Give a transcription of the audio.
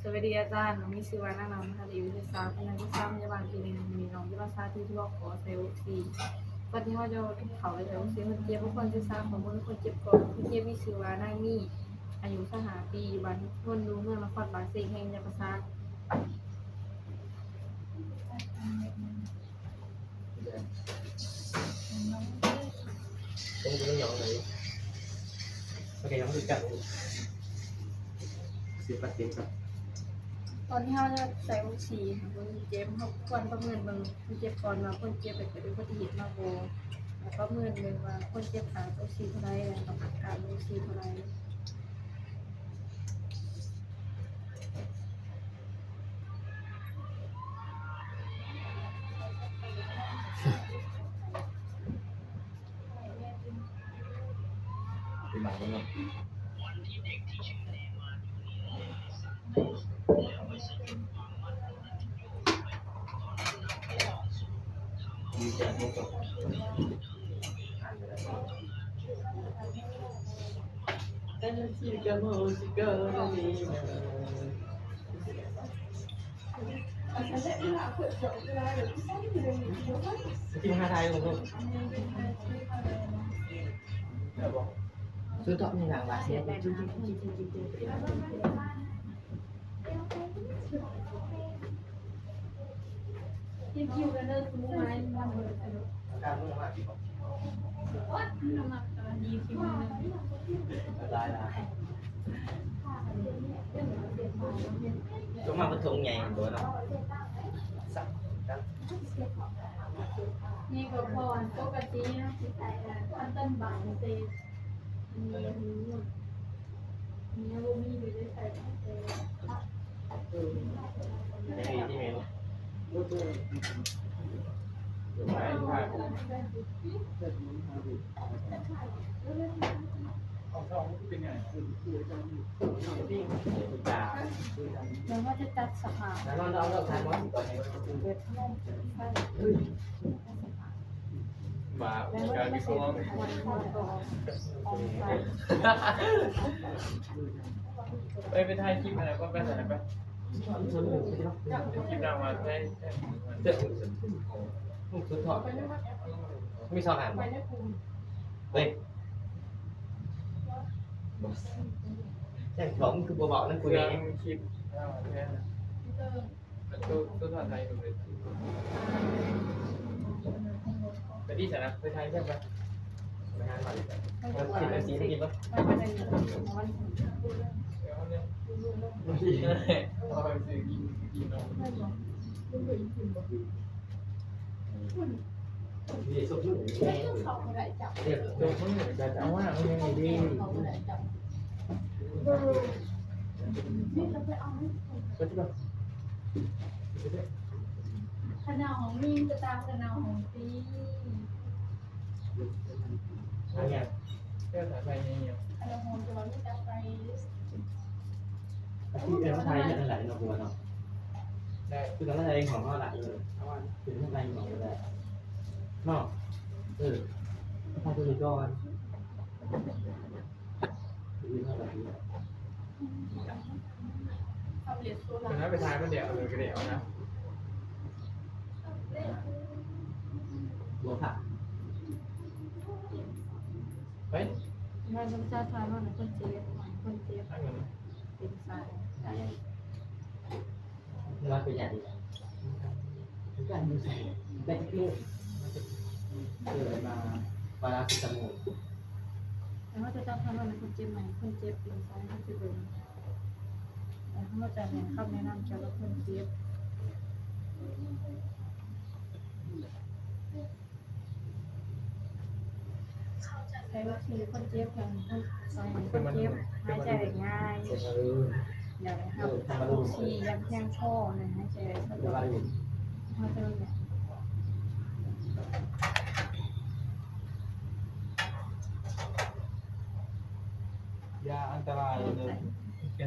ສະບາຍດີອາຈານ, ນ້ອງມີຊື່ວ່ານາງນຳ ອາຍຸສິບສາມ ເປັນນັກສຶກສາພະຍາບານປີໜຶ່ງ ມື້ນີ້ນ້ອງຈະມາສາທິດວິທີການກອນໃສ່ອົກຊີ. ກ່ອນທີ່ເຮົາຈະເຂົ້າໄປໃສ່ອົກຊີ ຄົນເຈັບ ເຮົາຄວນສຶກສາຂໍ້ມູນຄົນເຈັບກ່ອນ. ຄົນເຈັບມີຊື່ວ່ານາງມີ ອາຍຸຊາວຫ້າປີ ຢູ່ບ້ານໂນນດູ ເມືອງນະຄອນປາກເຊງ ແຂວງຈຳປາສັກ. ກ່ອນທີ່ເຮົາຈະໃສ່ອົກຊີໃຫ້ຄົນເຈັບ ເຮົາຄວນປະເມີນເບິ່ງຄົນເຈັບກ່ອນວ່າຄົນເຈັບເປັນອຸບັດຕິເຫດມາບໍ່ ແລະ ປະເມີນເບິ່ງວ່າຄົນເຈັບຂາດອົກຊີເທົ່າໃດ ແລະ ຕ້ອງການອົກຊີເທົ່າໃດ. ລົງມາເພິ່ນຖົງໃຫຍ່ເຫັນບໍ່ເນາະ. ນີ້ກໍພໍ ປົກກະຕິເຮົາຊິໃສ່ອັນຕົ້ນບາງເຕ ແລ້ວເຮົາຈະຈັດສະພາບ ບາ ແລ້ວເຮົາຈະມາເຊັດ ໄປ ໄປຖ່າຍຄລິບອັນນັ້ນກ່ອນ ໄປ ອັນນັ້ນໄປ ຄລິບນຳວ່າ ໄປ ໄປ ສຸດທອດ ມີສອງອັນ ເຮີ້ຍ ແຈ້ງຂອງ ຄືບໍ່ເວົ້ານຳກູແດ່ ຄລິບ ເອີ ແມ່ນ ໄປທີ່ສະນາມ ໄປຖ່າຍເຄື່ອງໄປ ໄປຫາມາເລີຍ ໄປກິນໄອຕິມກິນບໍ່ ເອົາໄປຊື້ກິນ ກິນເນາະ. ນີ້ສົດມື້ນີ້ ເອົາມາ ມັນຍັງດີ ເອີ ຂະໜາວຂອງມີນ ກະຕາຂະໜາວຂອງຕີ ອັນເນີ້ຍ ເຈົ້າສາຍໄຟນີ້ ອັນນັ້ນຂອງຕົວນີ້ຈະໄປ ອັນທີ່ເອີ້ນວ່າໄທເຮັດອັນໃດເນາະ ຄືວ່າເນາະ ໄດ້ ຄືກັນລະໄທຂອງເຮົາລະ ເອີ ເອົາອັນເປັນທາງໃນຂອງເຮົາໄດ້ເນາະ ເອີ ເອົາໄທຕົວນີ້ກ່ອນ. ສຳເລັດໂຊລາ ໄປຖ່າຍມັນແດດເລີຍກະໄດ້ເອົານະ ບໍ່ພາດ ໄປ ມາສຳຊາດຖ່າຍມາໃຫ້ຄົນເຈັບ ໃຫ້ຄົນເຈັບ ເປັນສາຍ ວ່າເປັນຫຍັງ ການຢູ່ໃສ ແບັກເລີຍ ເກີດມາປາຣາຊິຕາໂມນ ແລ້ວເຮົາຈະຈັບທາງນັ້ນໃຫ້ຄົນເຈັບໃໝ່ ຄົນເຈັບເປັນສາຍ ເຮົາຈະເບິ່ງ ແລ້ວເຮົາຈະໃຫ້ຄຳແນະນຳກ່ຽວກັບຄົນເຈັບ. ໃສ່ອອກຊີຄົນເຈັບ ເພື່ອໃຫ້ຄົນເຈັບຫາຍໃຈໄດ້ງ່າຍ ຢາກໃຫ້ຮັບອອກຊີຢ່າງພຽງພໍ ແລະ ຫາຍໃຈໄດ້ສະດວກ. ຢ່າອັນຕະລາຍເລີຍ.